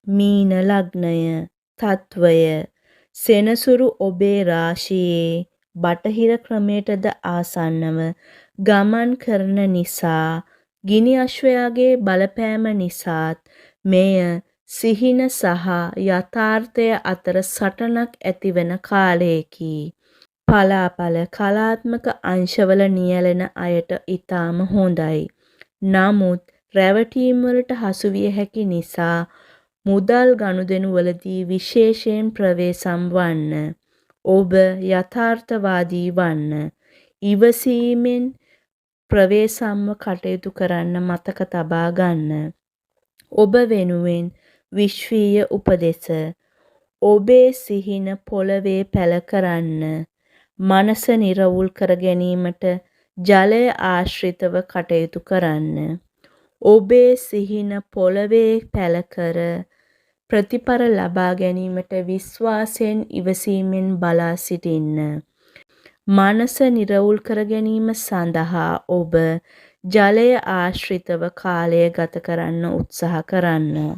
මීන ලග්නය. තත්වය. සෙනසුරු ඔබේ රාශියේ බටහිර ක්‍රමයටද ආසන්නව ගමන් කරන නිසා, ගිනි අශ්වයාගේ බලපෑම නිසාත් මෙය සිහින සහ යථාර්ථය අතර සටනක් ඇතිවන කාලයකි. පලාපල කලාත්මක අංශවල නියැලෙන අයට ඉතාම හොඳයි. නමුත් රැවටීම් වලට හසු විය හැකි නිසා මුදල් ගනුදෙනු වලදී විශේෂයෙන් ප්‍රවේසම් වන්න. ඔබ යථාර්ථවාදී වන්න. ඉවසීමෙන් ප්‍රවේසම්ව කටයුතු කරන්න මතක තබා ගන්න. ඔබ වෙනුවෙන් විශ්වීය උපදෙස. ඔබේ සිහින පොළවේ පැල කරන්න. මනස නිරවුල් කර ගැනීමට ජලය ආශ්‍රිතව කටයුතු කරන්න. ඔබේ සිහින පොළවේ පැල කර ප්‍රතිඵල ලබා ගැනීමට විශ්වාසයෙන් ඉවසීමෙන් බලා සිටින්න. මනස නිරවුල් කර ගැනීම සඳහා ඔබ ජලය ආශ්‍රිතව කාලය ගත කරන්න උත්සාහ කරන්න.